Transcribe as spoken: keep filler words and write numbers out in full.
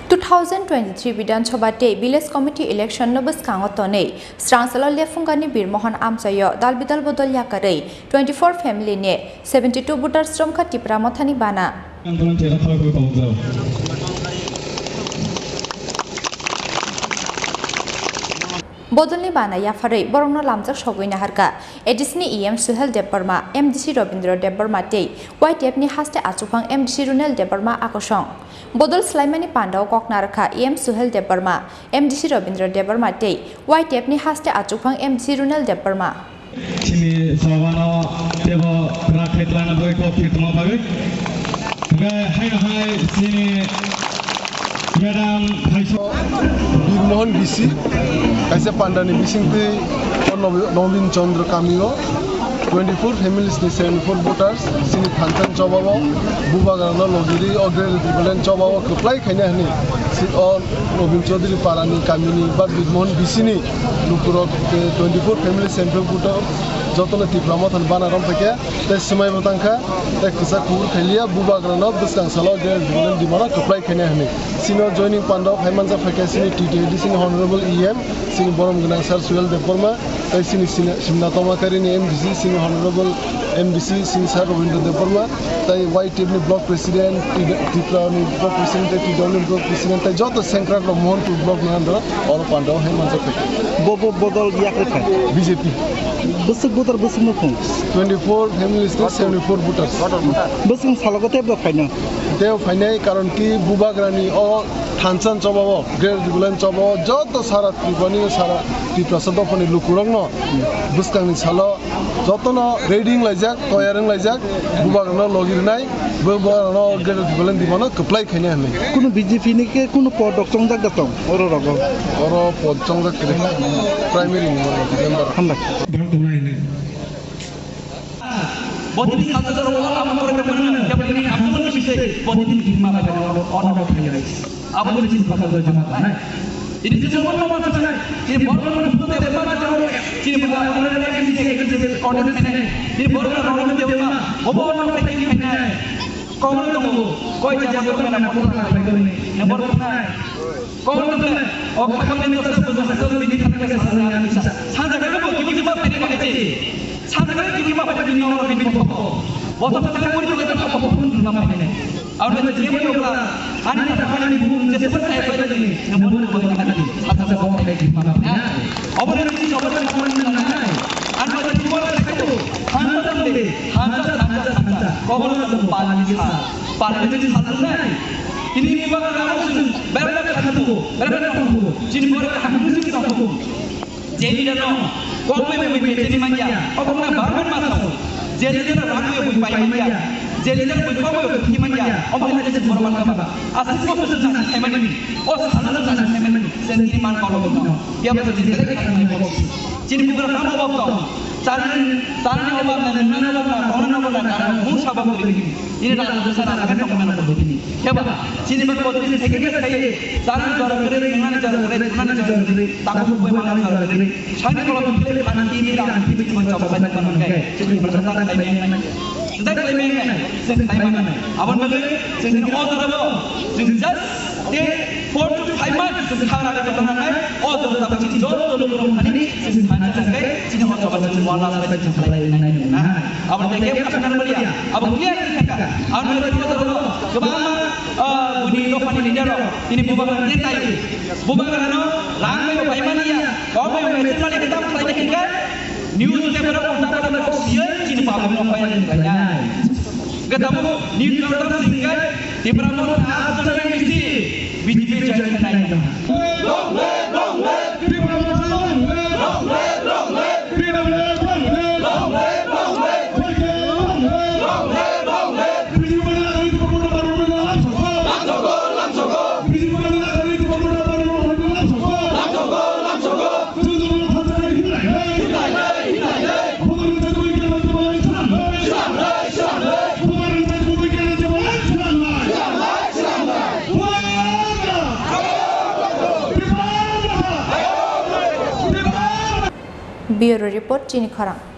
Two thousand twenty-three Bidhan Sabha tei Village Committee election no bwskango tonwi, Srangsalo Lephungani Birmohon amchaio dal bidal bodol yakarwi twenty-four family ni seventy-two voters romkha Tipra Mothani bana. Bodolni bana yapharwi borokno lamjak sogwi naharkha A D C ni E M Suhel Debbarma, M D C Robindra Debbarma tei Y T F ni haste achukphang M D C Runel Debbarma akosong. Bodol swlaimani pandao kok narwkha E M Suhel Debbarma, M D C Robindra Debbarma tei Y T F ni haste achukphang M D C Runel Debbarma. Chini sabano tebo kwrak khe twlangna bagwi kok khe tongma bagwi. Hwnkhe haino hai chini Madam Phaiso. Birmohon B C, kaisa pandani bisingtwi o Nobi-, Nobin Chandra kamio twenty-four families ni seventy-four voters chini thansa ni chobao bubagrano logiri o Greater Tipraland chobao kwplai khaina hwnwi si o Nobin Chaudhary parani kamini ba Birmohon B C ni lukurok tei twenty-four families seventy-four voter jotono Tipra Mothani bana romphai khe tei swmaibo tangkha. Tei kwchak kubur khailiya, bubagrano bwskang salo Greater Tipraland dimano kwplai khaina hwnwi. Chini joining pandao phai manjak phaikha chini T T A D C ni Honorable E M, chini borom gwnang Sir Suhel Debbarma, tei chini sini-, simna tongma karini M D C, chini Honorable M D C, chini Sir Robindra Debbarma, tei Y T F ni Block President, T-, Tripura ni Block President, tei T W ni Block President, tei joto sengkrak rok Mohanpur Block ni under o, oro pandao hai manjak phaikha. Bo, bo, bodol yakrwkha? B J P. Bwswk voter bwswk nukhung? Twenty-four families tei seventy-four voters. Bwswk salogo tei bo phaino? Tei phainai karon ki bubagrani o thansa ni chobao, Greater Tipraland chobao, joto sara Tripura ni sara Tiprasa dophani lukurokno bwskangni salo jotono ready wnglaijak, toyar wnglaijak, bubagrano logi rwnai, bubagrano Greater Tipraland dimano kwplai khaina hwnwi. Kunu B J P ni khe kunu pod rok chongjak da tong oro rogo? Oro pod chongjak kwrwi, primary ni member. Hambai. Borok tongnai hwnwi. Botini salsa jora wala amo kore kore mane, jabri ni amo kore bisi, botini bima bai bai oro, ono bai bai. Abo ni chini pata jora joma tanai. Ini chini joma joma tanai. Ini borok ni pute de ma jora, chini pata jora ni chini chini ono tanai. Ini borok ni joma, obo ono tanai. Kong tongo, koi jagao mela photo khlai bai tongni, number khnai. Kong tongo, o khamani to sa bujo sa bini thangka sa sa ani sa. Sa jaga bo kibi kiba peri ma kachi. Sa jaga kibi ma peri no bini photo. Boto sa pori to ka photo phone ma pene. Aur na je mo yoga, ani na ani bu je sa sa bai tongni, number koi ma kachi. Sa sa bo kai kibi ma pene. Obo ni chini obo ni obo ni nangnai. Ang bai chini obo ni kaitu. Hansa tong de, hansa, hansa, hansa. Obo ni obo ni pali sa, pali ni sa tong nai. Ini ni ba ka obo ni berada katu, berada katu. Chini obo ni katu chini katu. Jadi dah no. Kau bai bai bai chini manja. Obo ni baru masuk. Jadi dah ramu bai bai manja. Jeliler bui pabo yo khimanya, omo hina jese borok man kama. Asli ko to jana semani, o sana jana semani, sendiri man kolo no. Ya ba jese le kana ko. Chini bugra kamo bok to. Saran, saran oba na, na oba na, kona na oba na, kara mu sabab ko bini. Ini na jese na na kona na ko bini. Ya ba, chini ba ko bini sege ke sege, saran jor kare, ngana jor kare, ngana jor kare, tabu ko man jor kare. Sani kolom kile pan T V dan T V chuma chapa bai pan kai. Chini berkata kai men. Dai kai men. Sen kai men. Abon bagi sen order abo. Sen just de four to five months sen thang ada ke mana nai. Order tapi chini jor jor kolom hani sen thang kai. Chini hot chapa sen wala bai sen thang lai nai na. Abon de ke apa nang beliya. Abon clear ni ka. Abon bagi order abo. Kebama buni dohani leader. Ini bukan netai. Bubagrano rang bai bai mani ya, kok bai bai mani kita mulai kita newspaper o kita pada kok siya chini public no pai ni bai nai. Kita bu news nonton singkat di Prabhu Astra yang isi B J P join nai. Long live, long live, Tipra Motha, long live, long live, long live, Tipra Motha, long live, long live, long live. Bureau Report, Chini Khorang.